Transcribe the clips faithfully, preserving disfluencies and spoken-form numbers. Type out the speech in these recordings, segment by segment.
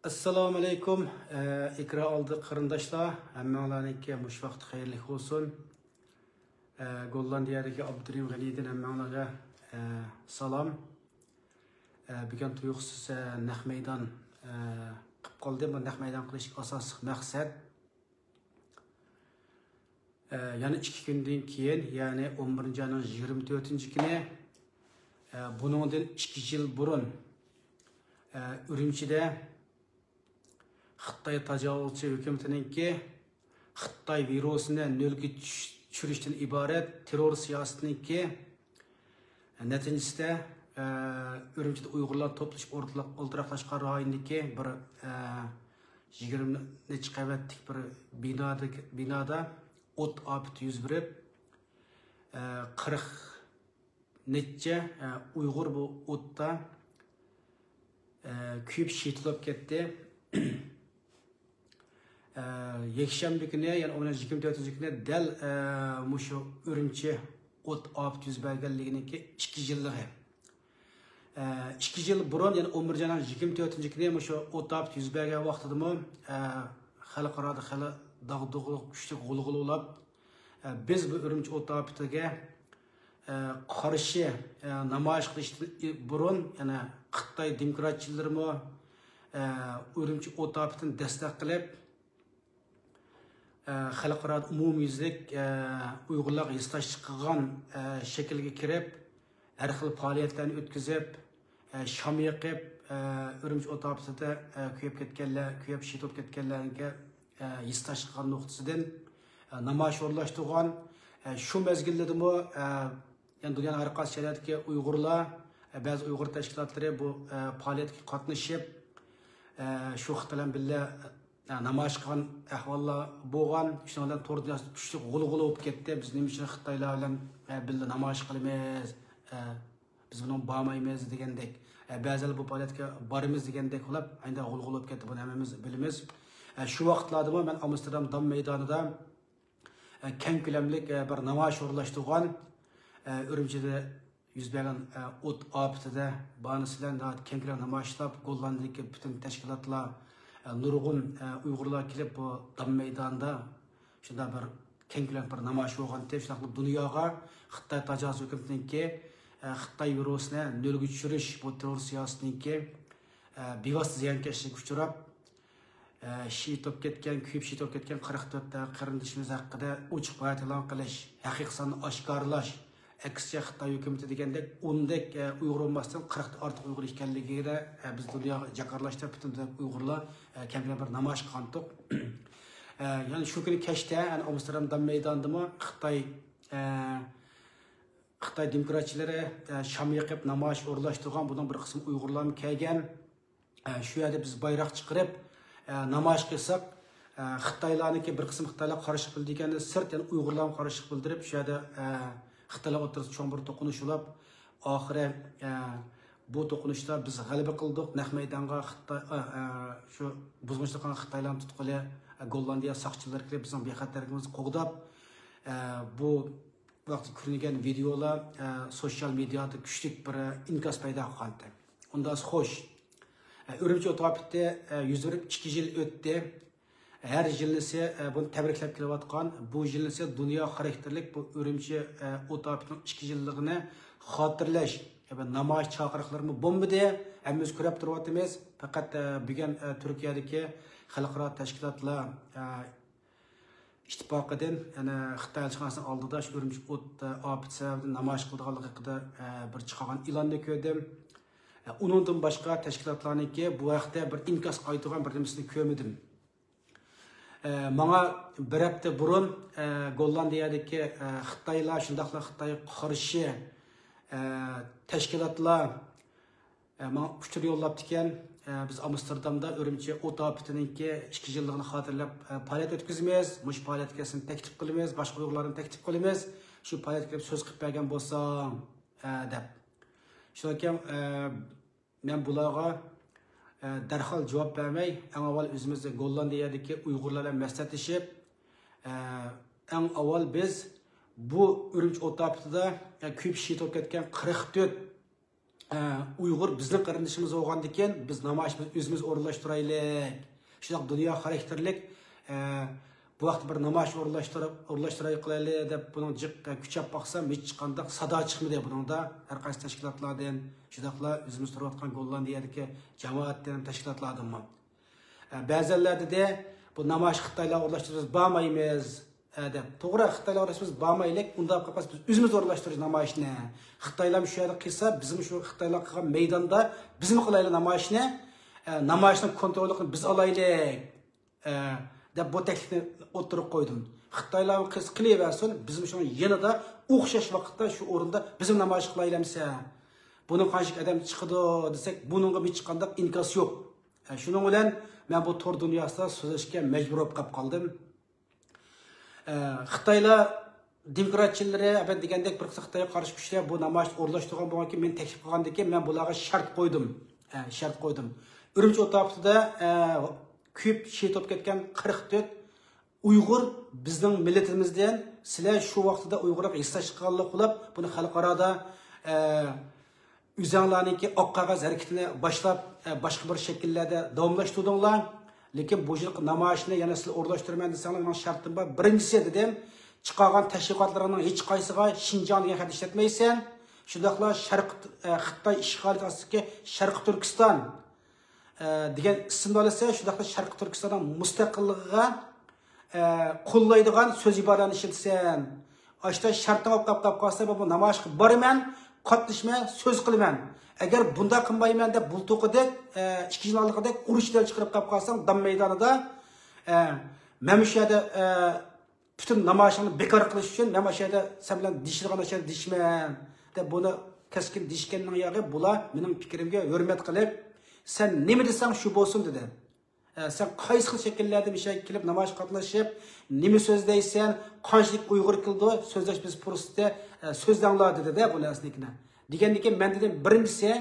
ئەسسالامۇ ئەلەيكۇم، ئىكرا ئالدى قېرىنداشلار، ھەممىڭلارنىڭكى مۇشۇ ۋاقتى خەيرلىك بولسۇن. گوللاندىيەدىكى ئابدۇرېھىم غەنىدىن ھەممىڭلارغا سالام. بۈگۈن تۇيۇقسىز نەق مەيدان قىلىپ قالدىم. بۇ نەق مەيدان قىلىش ئاساسلىق مەقسەت، يەنە ئىككى كۈندىن كېيىن، يەنى ئون بىرىنچى ئاينىڭ يىگىرمە تۆتىنچى كۈنى، بۇنىڭدىن ئىككى يىل بۇرۇن ئۈرۈمچىدە خىتاي تاجاۋۇزچى ھۆكۈمىتىنىڭكى خىتاي ۋىرۇسىنى نۆلگە چۈش-، چۈشۈرۈشتىن ئىبارەت تېررور سىياسىتىنىڭكى نەتىجىسىدە، ئە، ئۈرۈمچىدە ئۇيغۇرلار توپلىشىپ ئورتىلاق-، ئولتۇراقلاشقان رايوندىكى بىر، ئە، يىگىرمە نەچچە قەۋەتلىك بىر بىنادا، بىنادا ئوت ئاپىتى يۈز بېرىپ، ئە، قىرىق نەچچە، ئە، ئۇيغۇر بۇ ئوتتا، ئە، كۆيۈپ شېھىت بولۇپ كەتتى. ئە، يەكشەنبە كۈنى، يەنى ئون يىگىرمە تۆتىنچى كۈنى دەل، ئە، مۇشۇ ئۈرۈمچى ئوت ئاپىتى يۈز بەرگەنلىكىنىڭكى ئىككى يىللىقى. ئە، ئىككى يىل بۇرۇن، يەنى ئون بىرىنچى ئاينىڭ يىگىرمە تۆتىنچى كۈنى مۇشۇ ئوت ئاپىتى يۈز بەرگەن ۋاقتىدىمۇ، ئە، خەلقئارادا خېلى داغدۇغىلىق، كۈچلۈك غۇلغۇلا بولاپ، ئە، بىز بۇ ئۈرۈمچى ئوت ئاپىتىگە، ئە، قارشى، ئە، نامايىش قىلىشتىن ئى-، بۇرۇن، يەنە خىتاي دېموكراتچىلىرىمۇ، ئە، ئۈرۈمچى ئوت ئاپىتىنى دەستەك قىلىپ، ئە، خەلقئارا ئومۇميۈزلۈك، ئە، ئۇيغۇرلارغا ھېسداشلىق قىلغان، ئە، شەكىلگە كىرىپ، ھەر خىل پائالىيەتلەرنى ئۆتكۈزۈپ، ئە، شام يېقىپ، ئە، ئۈرۈمچى ئوت ئاپىتىدە، ئە، كۆيۈپ كەتكەنلەر، كۆيۈپ شېھىت بولۇپ كەتكەنلەرگە، ئە، ھېسداشلىق قىلغان نۇقتىسىدىن، ئە، نامايىش ئورۇنلاشتۇرغان. ئە، شۇ مەزگىلدىمۇ، ئە، يەنى دۇنيانىڭ ھەر قايسى شەھەرلىرىدىكى ئۇيغۇرلار، ئە، بەزى ئۇيغۇر تەشكىلاتلىرى بۇ، ئە، پائالىيەتكە قاتنىشىپ، ئە، شۇ خىتاي بىلەن بىللە، ئە، نامايىش قىلغان ئەھۋاللار بولغان. شۇنىڭ بىلەن تور دۇنياسىدا كۈچلۈك غۇلغۇلا بولۇپ كەتتى. بىز نېمە ئۈچۈن خىتايلار بىلەن، ئە، بىللە نامايىش قىلىمىز؟ ئە، بىز بۇنىڭغا بارمايمىز دېگەندەك، ئە، بەزىلەر بۇ پائالىيەتكە بارىمىز دېگەندەك قىلىپ، ئەينىدە غۇلغۇلا بولۇپ كەتتى. بۇنى ھەممىمىز بىلىمىز. ئە، شۇ ۋاقىتلاردىمۇ مەن ئامستېردام دام مەيدانىدا، ئە، كەڭ كۆلەملىك، ئە، بىر نامايىش ئورۇنلاشتۇرغان. ئە، ئۈرۈمچىدە يۈز بەرگەن، ئە، ئوت ئاپىتىدە باھانىسى بىلەن ناھايىتى كەڭ كۆلەملىك نامايىشلار، گوللاندىيىدىكى پۈتۈن تەشكىلاتلار، ئە، نۇرغۇن، ئە، ئۇيغۇرلار كېلىپ، بۇ دام مەيدانىدا شۇنداق بىر كەڭ كۆلەملىك بىر نامايىش بولغانتى. شۇنداقلا دۇنياغا خىتاي تاجاۋۇز ھۆكۈمىتىنىڭكى، ئە، خىتاي ۋىرۇسىنى نۆلگە چۈشۈرۈش، بۇ تېررور سىياسىتىنىڭكى، ئە، بىۋاسىتە زىيانكەشلىككە ئۇچراپ، ئە، شېھىت بولۇپ كەتكەن، كۆيۈپ شېھىت بولۇپ كەتكەن قىرىق تۆت قېرىندىشىمىز ھەققىدە ئوچۇق بايان ئېلان قىلىش، ھەقىقىي ساننى ئاشكارىلاش، ئەكسىچە خىتاي ھۆكۈمىتى دېگەندەك ئوندەك، ئە، ئۇيغۇر بولماستىن قىرىقتىن ئارتۇق ئۇيغۇر ئىكەنلىكىگە، ئە، بىز دۇنياغا جاكارلاشتا پۈتۈن ئۇيغۇرلار، ئە، كەمپىنى بىر نامايىش قىلغانتۇق. ئە، يەنە شۇ كۈنى كەچتە، يەنى ئامستېردام دام مەيدانىدىمۇ خىتاي، ئە، خىتاي دېموكراتچىلىرى، ئە، شام يېقىپ نامايىش ئورۇنلاشتۇرغان، بۇنىڭ بىر قىسىم ئۇيغۇرلارمۇ كەلگەن. ئە، شۇ يەردە بىز بايراق چىقىرىپ، ئە، نامايىش قىلساق، ئە، خىتايلارنىڭكى بىر قىسىم خىتايلار قارشى بىلدۈرگەندىن سىرت، يەنە ئۇيغۇرلارمۇ قارشى بىلدۈرۈپ، شۇ يەردە، ئە، خىتايلار ئوتتۇرىسىدا چوڭ بىر توقۇنۇش بولۇپ، ئاخىرى، ئە، بۇ توقۇنۇشتا بىز غەلىبە قىلدۇق، نەق مەيدانغا خىتاي، ئە، ئە، شۇ بۇزغۇنچىلىق قىلغان خىتايلارنى تۇتقىلى، ئە، گوللاندىيە ساقچىلىرى كېلىپ، بىزنىڭ بىخەتەرلىكىمىزنى قوغداپ، ئە، بۇ ۋاقىتتا كۆرۈنگەن ۋىدېئولار، ئە، سوتسىيال مېدىيادا كۈچلۈك بىر ئىنكاس پەيدا قىلغانتى. ئۇنداق خوش. ئە، ئۈرۈمچى ئوت ئاپىتى، ئە، يۈز بېرىپ ئىككى يىل ئۆتتى. ھەر يىلنىسى، ئە، بۇنى تەبرىكلەپ كېلىۋاتقان، بۇ يىلنىسى دۇنيا خاراكتېرلىك بۇ ئۈرۈمچى، ئە، ئوت ئاپىتىنىڭ ئىككى يىللىقىنى خاتىرىلەش، ئە، بىر نامايىش چاقىرىقلىرىمۇ بولمىدى. ھەممىمىز كۆرۈپ تۇرۇۋاتىمىز. پەقەت، ئە، بۈگۈن، ئە، تۈركىيەدىكى خەلقئارا تەشكىلاتلار، ئە، ئىتتىپاقىدىن، يەنە خىتاي ئەلچىخانىسىنىڭ ئالدىدا شۇ ئۈرۈمچى ئوت، ئە، ئاپىتى سەۋەبىدىن نامايىش قىلىدىغانلىقى ھەققىدە، ئە، بىر چىقارغان ئېلاننى كۆردۈم. ئە، ئۇنىڭدىن باشقا تەشكىلاتلارنىڭكى بۇ ھەقتە بىر ئىنكاس قايتۇرغان بىر نېمىسىنى كۆرمىدىم. ئە، ماڭا بىر ھەپتە بۇرۇن، ئە، گوللاندىيەدىكى، ئە، خىتايلار، شۇنداقلا خىتايغا قارشى، ئە، تەشكىلاتلار، ئە، ماڭا ئۇچۇر يوللاپتىكەن. ئە، بىز ئامستېردامدا ئۈرۈمچى ئوت ئاپىتىنىڭكى ئىككى يىللىقىنى خاتىرىلەپ، ئە، پائالىيەت ئۆتكۈزىمىز. مۇشۇ پائالىيەتكە سېنى تەكلىپ قىلىمىز، باشقا ئۇيغۇرلارنى تەكلىپ قىلىمىز. شۇ پائالىيەتكە كېلىپ سۆز قىلىپ بەرگەن بولساڭ، ئە، دەپ. شۇنىڭكەن، ئە، مەن بۇلارغا، ئە، دەرھال جاۋاب بەرمەي، ئەڭ ئاۋۋال ئۆزىمىز گوللاندىيەدىكى ئۇيغۇرلار بىلەن مەسلىھەتلىشىپ، ئە، ئەڭ ئاۋۋال بىز بۇ ئۈرۈمچى ئوت ئاپىتىدا، ئە، كۆيۈپ شېھىت بولۇپ كەتكەن قىرىق تۆت، ئۇيغۇر بىزنىڭ قېرىندىشىمىز بولغاندىكىن، بىز نامايىشىمىزنى ئۆزىمىز ئورۇنلاشتۇرايلى. شۇنداق دۇنيا خاراكتېرلىك، ئە، بۇ ھەقتە بىر نامايىش ئورۇنلاشتۇرۇپ، ئورۇنلاشتۇراي قىلايلى دەپ، بۇنىڭ جىق، ئە، كۈچەپ باقسام، ھېچقانداق سادا چىقمىدى بۇنىڭدا. ھەر قايسى تەشكىلاتلاردىن، شۇنداقلا ئۆزىمىز تۇرۇۋاتقان گوللاندىيەدىكى جامائەتتىن، تەشكىلاتلاردىنمۇ. ئە، بەزىلەر دېدى، بۇ نامايىش خىتايلار ئورۇنلاشتۇرسا بىز بارمايمىز، ئە، دەپ. توغرا، خىتايلار ئورۇنلاشتۇرسا بىز بارمايلى، ئۇنداق قىلىپ بىز ئۆزىمىز ئورۇنلاشتۇرىمىز نامايىشنى. خىتايلار شۇ يەردە قىلسا، بىزمۇ شۇ خىتايلار قىلغان مەيداندا بىزمۇ قىلايلى نامايىشنى. ئە، نامايىشنىڭ كونتروللۇقىنى بىز ئالايلى، ئە، دەپ بۇ تەكلىپنى ئوتتۇرىغا قويدۇم. خىتايلار قىلسا قىلىۋەرسۇن، بىزمۇ شۇنىڭ يېنىدا ئوخشاش ۋاقىتتا شۇ ئورۇندا بىزمۇ نامايىش قىلايلى ئەمسە. بۇنىڭ قانچىلىك ئادەم چىقىدۇ دېسەك، بۇنىڭغا ھېچقانداق ئىنكاس يوق. ئە، شۇنىڭ بىلەن مەن بۇ تور دۇنياسىدا سۆزلەشكە مەجبۇر بولۇپ قېلىپ قالدىم. ئە، خىتايلار دېموكراتچىلىرى، ئەبەت دېگەندەك، بىر قىسىم خىتايغا قارشى كۈچلەر بۇ نامايىشتا ئورۇنلاشتۇرغان بولغاندىكىن، مېنى تەكلىپ قىلغاندىكىن، مەن بۇلارغا شەرت قويدۇم. ئە، شەرت قويدۇم. ئۈرۈمچى ئوتتۇرا ئاپىتىدا، ئە، كۆيۈپ شېھىت بولۇپ كەتكەن قىرىق تۆت ئۇيغۇر بىزنىڭ مىللىتىمىزدىن، سىلەر شۇ ۋاقتىدا ئۇيغۇرلارغا ھېسداشلىق قىلغانلىق قىلىپ، بۇنى خەلقئارادا، ئە، ئۆزەڭلارنىڭكى ئاق قەغەز ھەرىكىتىنى باشلاپ، ئە، باشقا بىر شەكىللەردە داۋاملاشتۇردۇڭلار. لېكىن بۇ يىلقى نامايىشنى يەنە سىلەر ئورۇنلاشتۇرىمەن دېسەڭلار، مېنىڭ شەرتىم بار. بىرىنچىسى دېدىم، چىقارغان تەشۋىقاتلىرىڭنىڭ ھېچقايسىغا شىنجاڭ دېگەن خەت ئىشلەتمەيسەن. شۇنداقلا شەرق، ئە، خىتاي ئىشغالىيىتى ئاستىدىكى شەرقىي تۈركىستان، ئە، دېگەن ئىسىمنى ئالىسەن، شۇنداقلا شەرقىي تۈركىستاننىڭ مۇستەقىللىقىغا، ئە، قوللايدىغان سۆز ئىبارىلەرنى ئىشلىتىسەن. ئاشتا شەرتىڭ ئوخشاپ قاپ قالسا، بۇ نامايىشقا بارىمەن، قاتنىشىمەن، سۆز قىلىمەن. ئەگەر بۇنداق قىلمايمەن دەپ، بۇلتۇرقىدەك، ئە، ئىككى يىل ئالدىقىدەك ئۇرۇش دەل چىقىرىپ قاپ قالساڭ، دام مەيدانىدا، ئە، مەن مۇشۇ يەردە، ئە، پۈتۈن نامايىشىڭنى بىكار قىلىش ئۈچۈن مەن مۇشۇ يەردە سەن بىلەن دېيىشىدىغان نەرسىنى دېيىشىمەن دەپ، بۇنى كەسكىن دېيىشكەننىڭ ياغى، بۇلار مېنىڭ پىكرىمگە ھۆرمەت قىلىپ، سەن نېمە دېسەڭ شۇ بولسۇن دېدى. ئە، سەن قايسى خىل شەكىللەردە مۇشۇ يەرگە كېلىپ نامايىشقا قاتنىشىپ، نېمە سۆزلەيسەن، قانچىلىك ئۇيغۇر كېلىدۇ، سۆزلەش بىز پۇرسىتى، ئە، سۆزلەڭلار دېدى-دە بۇ نەرسىنىڭكىنى. دېگەندىكىن مەن دېدىم، بىرىنچىسى،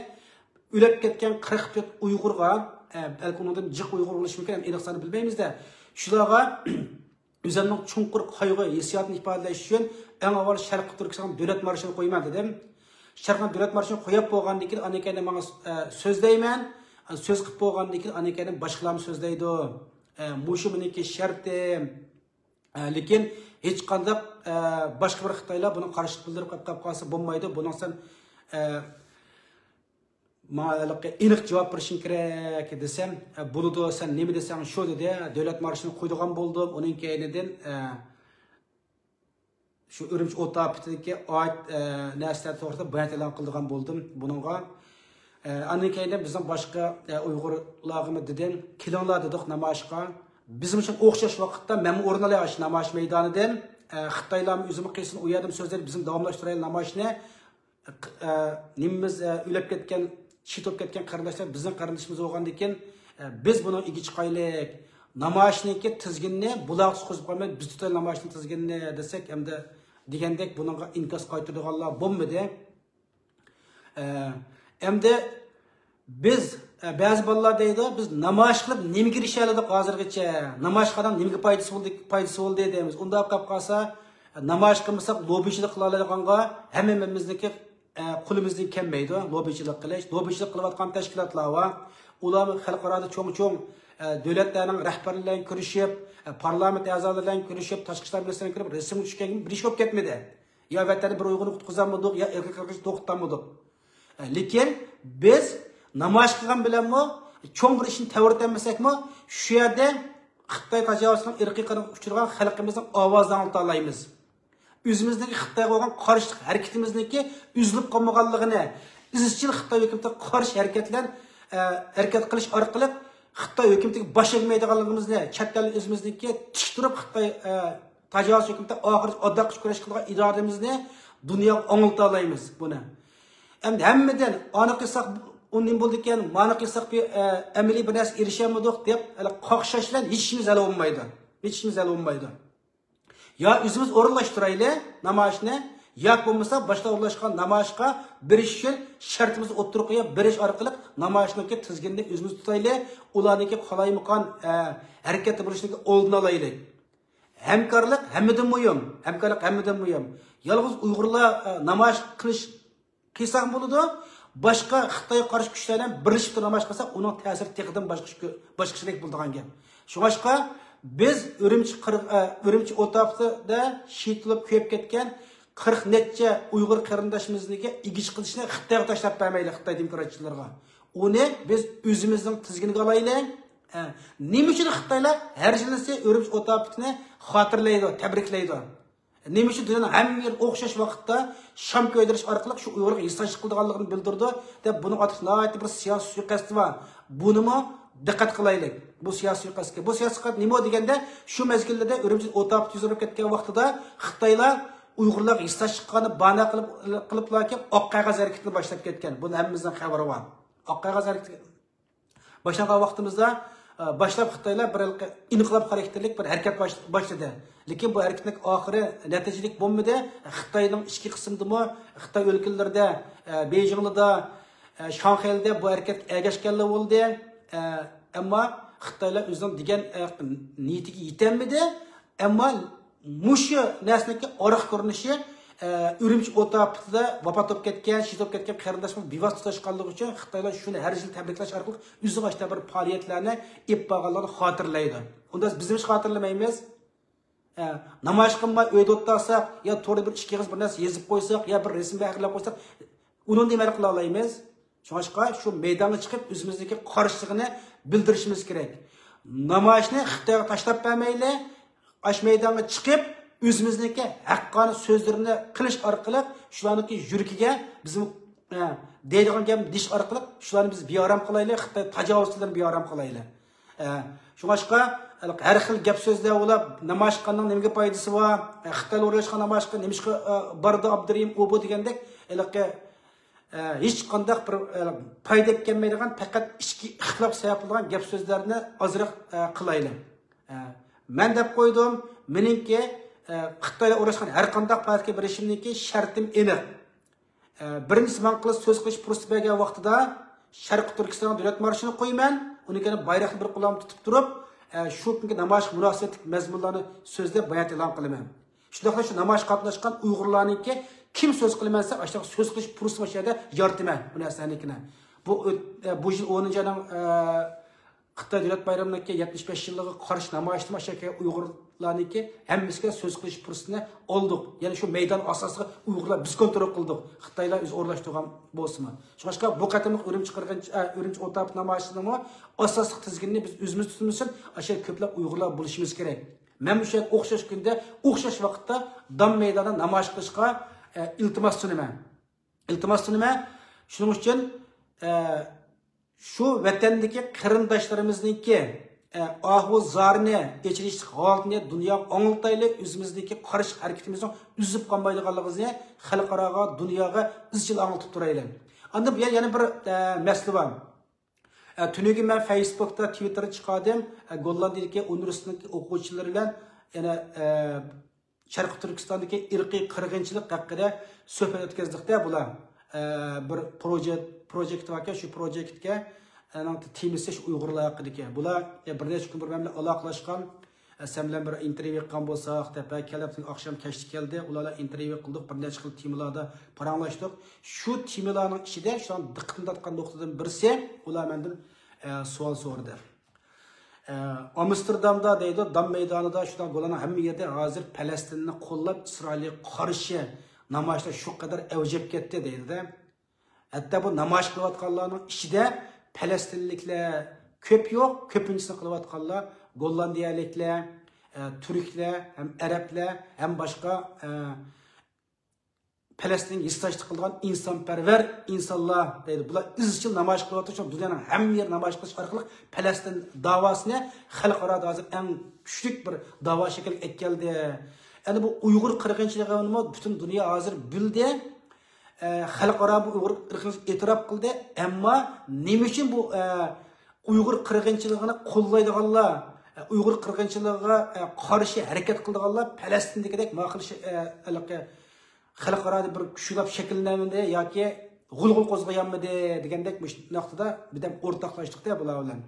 ئۆلۈپ كەتكەن قىرىق تۆت ئۇيغۇرغا، ئە، بەلكى ئۇنىڭدىن جىق ئۇيغۇر بولۇشى مۇمكىن، ئەمدى ئېنىق ساننى بىلمەيمىز-دە. شۇلارغا ئۆزۈمنىڭ چوڭقۇر قايغۇ ھېسسىياتىنى ئىپادىلەش ئۈچۈن ئەڭ ئاۋۋال شەرقىي تۈركىستان دۆلەت مارشىنى قويىمەن دېدىم. شەرقنىڭ دۆلەت مارشىنى قويۇپ بولغاندىن كېيىن، ئاندىن كېيىن ماڭا، ئە، سۆزلەيمەن. سۆز قىلىپ بولغاندىن كېيىن، ئاندىن كېيىن باشقىلارمۇ سۆزلەيدۇ. ئە، مۇشۇ مېنىڭكى شەرتىم. ئە، لېكىن ھېچقانداق، ئە، باشقا بىر خىتايلار بۇنىڭ قارشىلىق بىلدۈرۈپ قېلىپ قالسا بولمايدۇ. بۇنىڭ سەن، ئە، ماڭا ھېلىقى ئېنىق جاۋاب بېرىشىڭ كېرەك دېسەم، ئە، بولىدۇ، سەن نېمە دېسەڭ شۇ دېدى. دۆلەت مارشىنى قويىدىغان بولدۇم. ئۇنىڭ كەينىدىن، ئە، شۇ ئۈرۈمچى ئوت ئاپىتىدىكى ئايت، ئە، نەرسىلەر توغرىسىدا بايانات ئېلان قىلىدىغان بولدۇم بۇنىڭغا. ئە، ئاندىن كەينىدىن بىزنىڭ باشقا، ئە، ئۇيغۇرلارغىمۇ دېدىم، كېلىڭلار دېدۇق نامايىشقا. بىزمۇ شۇ ئوخشاش ۋاقىتتا مەنمۇ ئورۇن ئالاي شۇ نامايىش مەيدانىدىن. ئە، خىتايلارمۇ ئۆزىمۇ قىلسۇن، ئۇ يەردىمۇ سۆزلەيدۇ، بىزمۇ داۋاملاشتۇرايلى نامايىشنى. ئە، نېمىمىز، ئە، ئۆلۈپ كەتكەن، شېھىت بولۇپ كەتكەن قېرىنداشلار بىزنىڭ قېرىندىشىمىز بولغاندىكىن، ئە، بىز بۇنىڭ ئىگە چىقايلىق. نامايىشنىڭكى تىزگىنىنى بۇلارغا تۇتقۇزۇپ قويماي، بىز تۇتايلى نامايىشنىڭ تىزگىنىنى دېسەك، ئەمدى دېگەندەك بۇنىڭغا ئىنكاس قايتۇرىدىغانلار بولمىدى. ئە، ئەمدى بىز، ئە، بەزى بالىلار دەيدۇ، بىز نامايىش قىلىپ نېمىگە ئېرىشەلىدۇق ھازىرغىچە؟ نامايىش قىلغان نېمىگە پايدىسى بولدى، پايدىسى بولدى دەيمىز. ئۇنداق قىلىپ قالسا، نامايىش قىلمىساق، لوببىچىلىق قىلالايدىغانغا ھەممىمىزنىڭكى، ئە، قولىمىزدىن كەلمەيدۇ. لوببىچىلىق قىلىش، لوببىچىلىق قىلىۋاتقان تەشكىلاتلار بار. ئۇلار خەلقئارادا چوڭ-چوڭ، ئە، دۆلەتلەرنىڭ رەھبەرلىرى بىلەن كۆرۈشۈپ، ئە، پارلامېنت ئەزالىرى بىلەن كۆرۈشۈپ، تاشقى ئىشلار مىنىستىرى بىلەن كۆرۈپ، رەسىمگە چۈشكەن بىر ئىش بولۇپ كەتمىدى. يا ۋەتەندە بىر ئۇيغۇرنى قۇتقۇزالمىدۇق، يا ئىرقىي قىرغىنچىلىقنى توختىتالمىدۇق. ئە، لېكىن بىز نامايىش قىلغان بىلەنمۇ، چوڭ بىر ئىشنى تەۋرىتەلمىسەكمۇ، شۇ يەردە خىتاي تاجاۋۇزچىلىقىنىڭ ئىرقىي قىرغىنچىلىقىغا ئۇچرىغان خەلقىمىزنىڭ ئاۋازىنى ئاڭلىتالايمىز. ئۆزىمىزنىڭكى خىتايغا بولغان قارشىلىق ھەرىكىتىمىزنىڭكى ئۈزۈلۈپ قالمىغانلىقىنى، ئىزچىل خىتاي ھۆكۈمىتىگە قارشى ھەرىكەتلەن-، ئە، ھەرىكەت قىلىش ئارقىلىق خىتاي ھۆكۈمىتىگە باش ئەگمەيدىغانلىقىمىزنى، چەت ئەلدە ئۆزىمىزنىڭكى تىك تۇرۇپ خىتاي، ئە، تاجاۋۇز ھۆكۈمىتى ئاخىرىچە ئاداققىچە كۈرەش قىلىدىغان ئىرادىمىزنى دۇنياغا ئاڭلىتالايمىز بۇنى. ئەمدى ھەممىدىن ئانى قىلساق، ئۇ نېمە بولىدىكەن، مانى قىلساق بىر، ئە، ئەمەلىي بىر نەرسە ئېرىشەلمىدۇق دەپ، ھەلە قاقشاش بىلەن ھېچ ئىشىمىز ھەل بولمايدۇ. ھېچ ئىشىمىز ھەل بولمايدۇ. يا ئۆزىمىز ئورۇنلاشتۇرايلى نامايىشنى، ياكى بولمىسا باشقا ئورۇنلاشقان نامايىشقا بېرىش ئۈچۈن شەرتىمىزنى ئوتتۇرىغا قويۇپ بېرىش ئارقىلىق نامايىشنىڭكى تىزگىنىنى ئۆزىمىز تۇتايلى. ئۇلارنىڭكى قالايمىقان، ئە، ھەرىكەتتە بولۇشنىڭكى ئالدىنى ئالايلى. ھەمكارلىق ھەممىدىن مۇھىم. ھەمكارلىق ھەممىدىن مۇھىم. يالغۇز ئۇيغۇرلار، ئە، نامايىش قىلىش قىلساقمۇ بولىدۇ. باشقا خىتايغا قارشى كۈچلەر بىلەن بىرلىشىپ تۇرۇپ نامايىش قىلساق، ئۇنىڭ تەسىرى تېخىدىن باشقىچە، باشقىچىلىك بولىدىغان گەپ. شۇڭلاشقا بىز ئۈرۈمچى قىر-، ئە، ئۈرۈمچى ئوتاپىسىدا شېھىت بولۇپ كۆيۈپ كەتكەن قىرىق نەچچە ئۇيغۇر قېرىنداشىمىزنىڭكى ئىگە چىقىشىنى خىتايغا تاشلاپ بەرمەيلى، خىتاي دېموكراتچىلىرىغا. ئۇنى بىز ئۆزىمىزنىڭ تىزگىنىگە ئالايلى. ئە، نېمە ئۈچۈن خىتايلار ھەر يىلىسى ئۈرۈمچى ئوتاپىسىنى خاتىرىلەيدۇ، تەبرىكلەيدۇ؟ نېمە ئۈچۈن دۇنيانىڭ ھەممە يېرىدە ئوخشاش ۋاقىتتا شام كۆيدۈرۈش ئارقىلىق شۇ ئۇيغۇرغا ھېسداشلىق قىلىدىغانلىقىنى بىلدۈرىدۇ دەپ، بۇنىڭ ئارتىدا ناھايىتى بىر سىياسىي سۇيىقەست بار. بۇنىمۇ دىققەت قىلايلى. بۇ سىياسىي سۇيىقەستكە. بۇ سىياسىي سۇيىقەست نېمە دېگەندە، شۇ مەزگىللەردە ئۈرۈمچىدە ئوتاپەت يۈز بېرىپ كەتكەن ۋاقتىدا خىتايلار ئۇيغۇرلارغا ھېسداشلىق قىلغاننى باھانە قىلىپ، قىلىپلا كېلىپ ئاق قەغەز ھەرىكىتىنى باشلاپ كەتكەن. بۇنى ھەممىمىزنىڭ خەۋىرى بار. ئاق قەغەز ھەرىكىتى باشلانغان ۋاقتىمىزدا، ئە، باشلاپ خىتايلار بىر ھېلىقى ئىنقىلاب خاراكتېرلىك بىر ھەرىكەت باش-، باشلىدى. لېكىن بۇ ھەرىكەتنىڭ ئاخىرى نەتىجىلىك بولمىدى. خىتاينىڭ ئىچكى قىسمىدىمۇ، خىتاي ئۆلكىلىرىدە، ئە، بېيجىڭلىدا، ئە، شاڭخەيلىدە بۇ ھەرىكەتكە ئەگەشكەنلەر بولدى. ئە، ئەمما خىتايلار ئۆزىنىڭ دېگەن، ئە، نىيىتىگە يېتەلمىدى. ئەمما مۇشۇ نەرسىنىڭكى ئارقا كۆرۈنۈشى، ئە، ئۈرۈمچى ئوتاپىتىدە ۋاپات بولۇپ كەتكەن، شېھىت بولۇپ كەتكەن قېرىنداشلار بىۋاسىتە تۇتاشقانلىقى ئۈچۈن خىتايلار شۇنى ھەر يىل تەبرىكلەش ئارقىلىق ئۆزىنىڭ ئاشۇنداق بىر پائالىيەتلەرنى ئېلىپ بارغانلىقىنى خاتىرىلەيدۇ. ئۇندا بىز نېمىشقا خاتىرىلىمەيمىز؟ ئە، نامايىش قىلماي ئۆيدە ئولتۇرساق يا توردا بىر ئىككى ئېغىز بىر نەرسە يېزىپ قويساق يا بىر رەسىم ھەقلەپ قويساق، ئۇنىڭدىن نېمە قىلالايمىز؟ شۇڭلاشقا شۇ مەيدانغا چىقىپ ئۆزىمىزنىڭكى قارشىلىقىنى بىلدۈرۈشىمىز كېرەك. نامايىشنى خىتايغا تاشلاپ بەرمەيلى، ئاشۇ مەيدانغا چىقىپ ئۆزىمىزنىڭكى ھەققانىي سۆزلىرىنى قىلىش ئارقىلىق شۇلارنىڭكى يۈرىكىگە بىزمۇ، ئە، دەيدىغان گەپنى دېيىش ئارقىلىق شۇلارنى بىز بىئارام قىلايلى، خىتاي تاجاۋۇزچىلىرىنى بىئارام قىلايلى. ئە، شۇڭلاشقا ھەر خىل گەپ سۆزلەر بولاپ نامايىش قىلغاننىڭ نېمىگە پايدىسى بار؟ ئە، خىتايلار ئورۇنلاشقان نامايىشقا نېمىشقا، ئە، بارىدۇ ئابدۇرېھىم ئۇ بۇ دېگەندەك ھېلىقى، ئە، ھېچقانداق بىر، ئە، پايدا ئەكەلمەيدىغان، پەقەت ئىچكى ئىختىلاپ سەۋەب بولىدىغان گەپ سۆزلەرنى ئازراق، ئە، قىلايلى. ئە، مەن دەپ قويدۇم، مېنىڭكى، ئە، خىتايلار ئورۇنلاشقان ھەر قانداق پائالىيەتكە بېرىشىمنىڭكى شەرتىم ئېنىق. ئە، بىرىنچىسى، ماڭا قىلىش، سۆز قىلىش پۇرسىتى بەرگەن ۋاقتىدا شەرقىي تۈركىستاننىڭ دۆلەت مارشىنى قويىمەن، ئۇنىڭ كەينىدىن بايراقنى بىر قولۇمدا تۇتۇپ تۇرۇپ، ئە، شۇ كۈنكى نامايىشقا مۇناسىۋەتلىك مەزمۇنلارنى سۆزلەپ بايانات ئېلان قىلىمەن. شۇنداقلا شۇ نامايىشقا قاتناشقان ئۇيغۇرلارنىڭكى كىم سۆز قىلىمەن دېسە، ئاشۇنداق سۆز قىلىش پۇرسىتىنى ئاشۇ يەردە يارىتىمەن بۇ نەرسىلەرنىڭكىنى. بۇ ئۆت-، ئە، بۇ يىل ئونىنچى ئاينىڭ، ئە، خىتاي دۆلەت بايرىمىنىڭكى يەتمىش بەش يىللىقىغا قارشى نامايىشتىمۇ ئاشۇ يەرگە ئۇيغۇرلارنىڭكى ھەممىسىگە سۆز قىلىش پۇرسىتىنى ئالدۇق. يەنى شۇ مەيدان ئاساسىغا ئۇيغۇرلار بىز كونترول قىلدۇق. خىتايلار ئۆزى ئورۇنلاشتۇرغان بولسىمۇ. شۇڭلاشقا بۇ قېتىملىق ئۈرۈمچى قىرغىنچ-، ئە، ئۈرۈمچى ئوتاپىت نامايىشىنىڭمۇ ئاساسلىق تىزگىنىنى بىز ئۆزىمىز تۇتۇمىز ئۈچۈن ئاشۇ يەردە كۆپلەپ ئۇيغۇرلار بولۇشىمىز كېرەك. مەن مۇشۇ يەردە ئوخشاش كۈندە، ئوخشاش ۋاقىتتا دام مەيدانىدا نامايىش قىلىشقا، ئە، ئىلتىماس سۇنىمەن. ئىلتىماس سۇنىمەن. شۇنىڭ ئۈچۈن، ئە، شۇ ۋەتەندىكى قېرىنداشلىرىمىزنىڭكى، ئە، ئاھۇ زارىنى، ئېچىنىشلىق ھالىتىنى دۇنياغا ئاڭلىتايلى، ئۆزىمىزنىڭكى قارشى ھەرىكىتىمىزنىڭ ئۈزۈپ قالمايدىغانلىقىمىزنى خەلقئاراغا، دۇنياغا ئىزچىل ئاڭلىتىپ تۇرايلى. ئاندىن بۇيان يەنە بىر، ئە، مەسىلە بار. ئە، تۈنۈگۈن مەن فېيسبۇكتا، تىۋىتتېردا چىقاردىم. ئە، گوللاندىيەدىكى ئۇنىۋېرسىتېتنىڭ ئوقۇغۇچىلىرى بىلەن يەنە، ئە، شەرقىي تۈركىستاندىكى ئىرقىي قىرغىنچىلىق ھەققىدە سۆھبەت ئۆتكۈزدۇق-دە بۇلار. ئە، بىر پروجېكت، پروجېكت باركەن، شۇ پروجېكتكە، ئەنىڭ تېمىسى شۇ ئۇيغۇرلار ھەققىدىكى. بۇلار، ئە، بىر نەچچە كۈن بۇرۇن مەن بىلەن ئالاقىلاشقان. ئە، سەن بىلەن بىر ئىنتېرۋيۇ قىلغان بولساق دەپ، ھە، كەلدى، ئاخشام كەچتە كەلدى. ئۇلار بىلەن ئىنتېرۋيۇ قىلدۇق، بىر نەچچە خىل تېمىلاردا پاراڭلاشتۇق. شۇ تېمىلارنىڭ ئىچىدە شۇ دىققىتىمنى تارتقان نۇقتىدىن بىرسى، ئۇلار مەندىن، ئە، سوئال سورىدى. ئە، ئامستېردامدا دەيدۇ، دام مەيدانىدا شۇنداق گوللاندىيەنىڭ ھەممە يېرىدە ھازىر پەلەستىننى قوللاپ، ئىسرائىلگە قارشى نامايىشلار شۇ قەدەر ئەۋج ئېلىپ كەتتى دەيدۇ-دە. ھەتتا بۇ نامايىش قىلىۋاتقانلارنىڭ ئىچىدە پەلەستىنلىكلەر كۆپ يوق، كۆپىنچىسىنى قىلىۋاتقانلار گوللاندىيەلىكلەر، ئە، تۈركلەر، ھەم ئەرەبلەر، ھەم باشقا، ئە، پەلەستىنگە ھېسداشلىق قىلىدىغان ئىنسانپەرۋەر ئىنسانلار دەيدۇ. بۇلار ئىزچىل نامايىش قىلىۋاتىدۇ. شۇڭا دۇنيانىڭ ھەممە يېرى نامايىش قىلىش ئارقىلىق پەلەستىن داۋاسىنى خەلقئارادا ھازىر ئەڭ كۈچلۈك بىر داۋا شەكلىگە ئەكەلدى. ئەنە بۇ ئۇيغۇر قىرغىنچىلىقىنىمۇ پۈتۈن دۇنيا ھازىر بىلدى. ئە، خەلقئارا بۇ ئۇيغۇر قىرغىنچىلىقىنى ئېتىراپ قىلدى. ئەمما نېمە ئۈچۈن بۇ، ئە، ئۇيغۇر قىرغىنچىلىقىنى قوللايدىغانلار، ئە، ئۇيغۇر قىرغىنچىلىقىغا، ئە، قارشى ھەرىكەت قىلىدىغانلار پەلەستىندىكىدەك ما خىل شە-، ئە، ھېلىقى خەلقئارادا بىر كۈچ شۇنداق شەكىللەنمىدى ياكى غۇلغۇلا قوزغىيالمىدى دېگەندەك مۇشۇ نۇقتىدا بىردەم ئورتاقلاشتۇق-دە بۇلار بىلەن.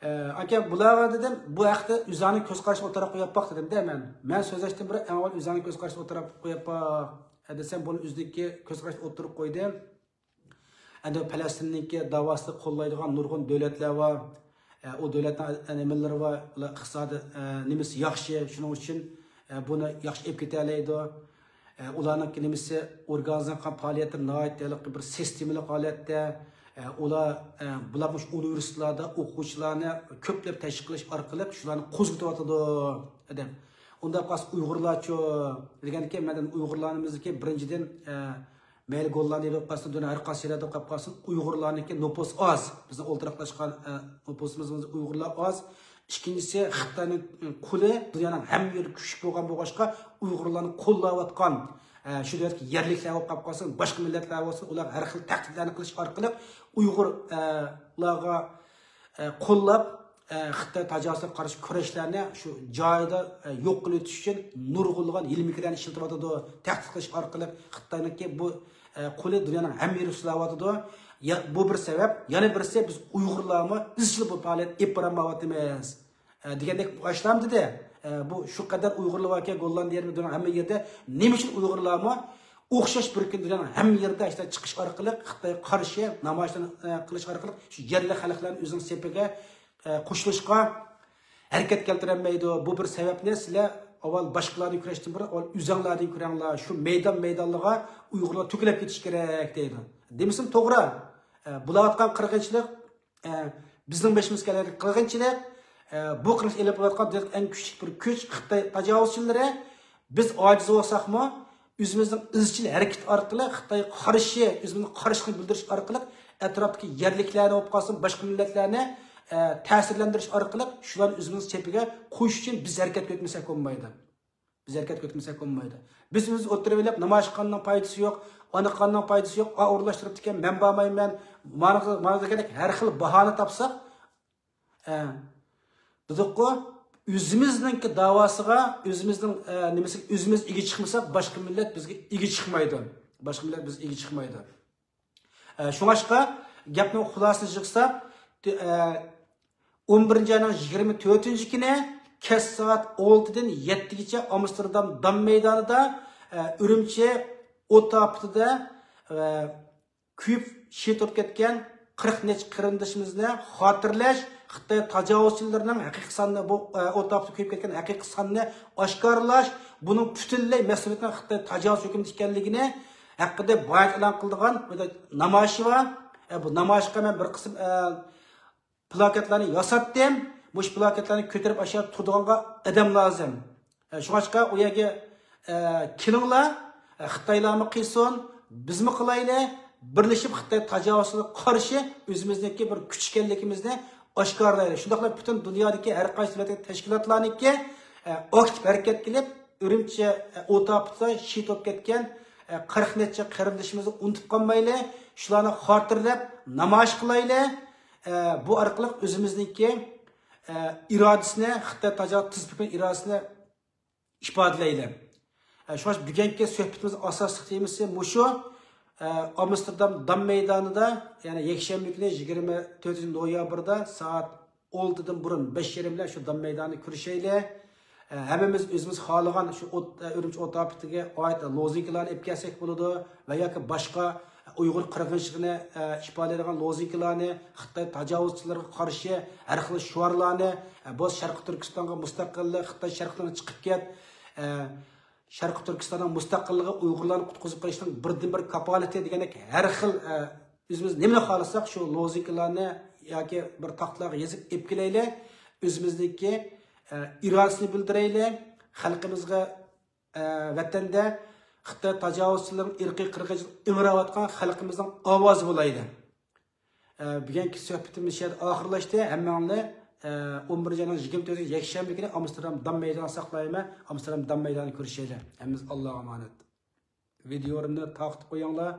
ئە، ئاكا، بۇلارغا دېدىم، بۇ ھەقتە ئۆزۈڭنىڭ كۆز قارىشىنى ئوتتۇرىغا قويۇپ باق دېدىم-دە مەن. مەن سۆزلەشتىن بۇرۇن ئەڭ ئاۋۋال ئۆزۈڭنىڭ كۆز قارىشىنى ئوتتۇرىغا قويۇپ باق. ئە، دېسەم، بۇنى ئۆزىنىڭكى كۆز قارىشىنى ئوتتۇرىغا قويدى. ئەندى پەلەستىننىڭكى داۋاسىنى قوللايدىغان نۇرغۇن دۆلەتلەر بار. ئە، ئۇ دۆلەتنىڭ نېمىلىرى بار، ئۇلار ئىقتىسادىي، ئە، نېمىسى ياخشى، شۇنىڭ ئۈچۈن، ئە، بۇنى ياخشى ئېلىپ كېتەلەيدۇ. ئە، ئۇلارنىڭكى نېمىسى، ئورگانىزم قىلغان پائالىيەتلىرى ناھايىتى ھېلىقى بىر سىستېمىلىق ھالەتتە. ئە، ئۇلار، ئە، بۇلار مۇشۇ ئۇنىۋېرسىتېتلاردا ئوقۇغۇچىلارنى كۆپلەپ تەشۋىق قىلىش ئارقىلىق شۇلارنى قوزغىتىۋاتىدۇ، دېدىم. ئۇنداق قالسا ئۇيغۇرلارچۇ؟ دېگەندىكىن، مەن ئۇيغۇرلارنىڭكى بىرىنچىدىن، ئە، مەيلى گوللاندىيە بولۇپ قالسۇن، دۇنيا ھەر قايسى يەردە بولۇپ قالسۇن، ئۇيغۇرلارنىڭكى نوپۇس ئاز. بىزنىڭ ئولتۇراقلاشقان، ئە، نوپۇسىمىز ئۇيغۇرلار ئاز. ئىككىنچىسى، خىتاينىڭ قولى دۇنيانىڭ ھەممە يېرىدە كۈچلۈك بولغان بولغاچقا، ئۇيغۇرلارنى قوللاۋاتقان، ئە، شۇ دۆلەتتىكى يەرلىكلەر بولۇپ قالسۇن، باشقا مىللەتلەر بولسۇن، ئۇلارغا ھەر خىل تەھدىتلەرنى قىلىش ئارقىلىق ئۇيغۇرلارغا، ئە، قوللاپ، ئە، خىتاي تاجاۋۇزىغا قارشى كۈرەشلەرنى شۇ جايىدا، ئە، يوق قىلىۋېتىش ئۈچۈن نۇرغۇنلىغان ھىيلە-مىكىرلەرنى ئىشلىتىۋاتىدۇ. تەھدىت قىلىش ئارقىلىق خىتاينىڭكى بۇ، ئە، قولى دۇنيانىڭ ھەممە يېرىگە سىزىۋاتىدۇ. يا، بۇ بىر سەۋەب. يەنە بىرسى، بىز ئۇيغۇرلارمۇ ئىزچىل بۇ پائالىيەت ئېلىپ بارالمايۋاتىمىز. ئە، دېگەندەك باشلام دېدى. ئە، بۇ شۇ قەدەر ئۇيغۇرلار باركەن، گوللاندىيە يېرىمى، دۇنيانىڭ ھەممە يېرىدە. نېمە ئۈچۈن ئۇيغۇرلارمۇ ئوخشاش بىر كۈن دۇنيانىڭ ھەممە يېرىدە ئىشتە چىقىش ئارقىلىق، خىتايغا قارشى نامايىشلارنى، ئە، قىلىش ئارقىلىق شۇ يەرلىك خەلقلەرنى ئۆزىنىڭ سېپىگە، ئە، قوشۇلۇشقا ھەرىكەت كەلتۈرەلمەيدۇ. بۇ بىر سەۋەبنى سىلەر ئاۋۋال باشقىلارنى كۈرەشتىن بۇرۇن ئاۋۋال ئۆزەڭلاردىن كۈرەڭلار. شۇ مەيدان مەيدانلىرىغا ئۇيغۇرلار تۆكۈلۈپ كېتىشى كېرەك دەيدۇ. دېمىسىمۇ توغرا. ئە، بولۇۋاتقان قىرغىنچىلىق، ئە، بىزنىڭ بېشىمىزغا كەلگەن قىرغىنچىلىق، ئە، بۇ قىرغىنچىلىق ئېلىپ بېرىۋاتقان دۆلەتنىڭ ئەڭ كۈچلۈك بىر كۈچ خىتاي تاجاۋۇزچىلىرى. بىز ئاجىز بولساقمۇ، ئۆزىمىزنىڭ ئىزچىل ھەرىكىتى ئارقىلىق خىتايغا قارشى، ئۆزىمىزنىڭ قارشىلىقىنى بىلدۈرۈش ئارقىلىق ئەتراپتىكى يەرلىكلەرنى بولۇپ قالسۇن، باشقا مىللەتلەرنى، ئە، تەسىرلەندۈرۈش ئارقىلىق شۇلارنى ئۆزىمىزنىڭ سېپىگە قوشۇش ئۈچۈن بىز ھەرىكەتكە ئۆتمىسەك بولمايدۇ. بىز ھەرىكەتكە ئۆتمىسەك بولمايدۇ. بىز ئۆزىمىز ئوتتۇرىغا ئېلىپ، نامايىش قىلغاننىڭ پايدىسى يوق، ئانا قىلغاننىڭ پايدىسى يوق، ئا ئورۇنلاشتۇرۇپتىكەن، مەن بارمايمەن، مانا، مانا دېگەندەك ھەر خىل باھانە تاپساق، ئە، دېدۇققۇ، ئۆزىمىزنىڭكى داۋاسىغا، ئۆزىمىزنىڭ، ئە، نېمىسىگە ئۆزىمىز ئىگە چىقمىساق، باشقا مىللەت بىزگە ئىگە چىقمايدۇ. باشقا مىللەت بىزگە ئىگە چىقمايدۇ. ئە، شۇڭلاشقا گەپنىڭ خۇلاسىسىنى يىغساق، ئە، ئون بىرىنچى ئاينىڭ يىگىرمە تۆتىنچى كۈنى كەچ سائەت ئالتىدىن يەتتىگىچە ئامستېردام دام مەيدانىدا، ئە، ئۈرۈمچى ئوت ئاپىتىدە، ئە، كۆيۈپ شېھىت بولۇپ كەتكەن قىرىق نەچچە قېرىندىشىمىزنى خاتىرىلەش، خىتاي تاجاۋۇزچىلىرىنىڭ ھەقىقىي سانىنى، بۇ، ئە، ئوت ئاپىتىدە كۆيۈپ كەتكەن ھەقىقىي سانىنى ئاشكارىلاش، بۇنىڭ پۈتۈنلەي مەسئۇلىيىتىنىڭ خىتاي تاجاۋۇزچى ھۆكۈمىتى ئىكەنلىكىنى ھەققىدە بايان ئېلان قىلىدىغان بىر نامايىشى بار. ئە، بۇ نامايىشقا مەن بىر قىسىم، ئە، پلاكاتلارنى ياساتتىم. مۇشۇ پلاكاتلارنى كۆتۈرۈپ ئاشۇ يەردە تۇرىدىغانغا ئادەم لازىم. ئە، شۇڭلاشقا ئۇ يەرگە، ئە، كېلىڭلار، ئە، خىتايلارمۇ قىلسۇن، بىزمۇ قىلايلى، بىرلىشىپ خىتاي تاجاۋۇزچىلىقىغا قارشى ئۆزىمىزنىڭكى بىر كۈچ ئىكەنلىكىمىزنى ئاشكارىلايلى. شۇنداقلا پۈتۈن دۇنيادىكى ھەر قايسى دۆلەتتىكى تەشكىلاتلارنىڭكى، ئە، ئاكتىپ ھەرىكەتكە كېلىپ، ئۈرۈمچى، ئە، ئوت ئاپىتىدا شېھىت بولۇپ كەتكەن، ئە، قىرىق نەچچە قېرىندىشىمىزنى ئۇنتۇپ قالمايلى، شۇلارنى خاتىرىلەپ نامايىش قىلايلى. ئە، بۇ ئارقىلىق ئۆزىمىزنىڭكى، ئە، ئىرادىسىنى، خىتاي تاجاۋۇز تىزپىكىنىڭ ئىرادىسىنى ئىپادىلەيلى. ئە، شۇڭا بۈگۈنكى سۆھبىتىمىزنىڭ ئاساسلىق تېمىسى مۇشۇ. ئە، ئامستېردام دام مەيدانىدا، يەنى يەكشەنبە كۈنى يىگىرمە تۆتىنچى نويابىردا سائەت ئالتىدىن بۇرۇن بەش يېرىم بىلەن شۇ دام مەيدانىدا كۆرۈشەيلى. ئە، ھەممىمىز ئۆزىمىز خالىغان شۇ ئوت، ئە، ئۈرۈمچى ئوت ئاپىتىگە ئائىت لوزۇنكىلارنى ئېلىپ كەلسەك بولىدۇ ۋە ياكى باشقا ئۇيغۇر قىرغىنچىلىقىنى، ئە، ئىپادىلەيدىغان لوزۇنكىلارنى، خىتاي تاجاۋۇزچىلىرىغا قارشى ھەر خىل شوئارلارنى، ئە، بولسا شەرقىي تۈركىستانغا مۇستەقىللىق، خىتاي شەرقىي تۈركىستانغا چىقىپ كەت، ئە، شەرقىي تۈركىستاننىڭ مۇستەقىللىقى ئۇيغۇرلارنى قۇتقۇزۇپ قېلىشنىڭ بىردىنبىر كاپالىتى دېگەندەك ھەر خىل، ئە، ئۆزىمىز نېمىنى خالىساق، شۇ لوزۇنكىلارنى ياكى بىر تاختىلارغا يېزىپ ئېلىپ كېلەيلى. ئۆزىمىزنىڭكى، ئە، ئىرادىسىنى بىلدۈرەيلى. خەلقىمىزگە، ئە، ۋەتەندە خىتاي تاجاۋۇزچىلىرىنىڭ ئىرقىي قىرغىنچىلىقى ئىڭراۋاتقان خەلقىمىزنىڭ ئاۋازى بولايلى. ئە، بۈگۈنكى سۆھبىتىمىز شۇ يەردە ئاخىرلاشتى. ھەممىڭلارنى، ئە، ئون بىرىنچى ئاينىڭ يىگىرمە تۆتىنچى يەكشەنبە كۈنى ئامستېردام دام مەيدانىدا ساقلايمەن. ئامستېردام دام مەيدانىدا كۆرۈشەيلى. ھەممىمىز ئاللاغا ئامانەت. ۋىدېئولىرىمنى تارقىتىپ قويۇڭلار.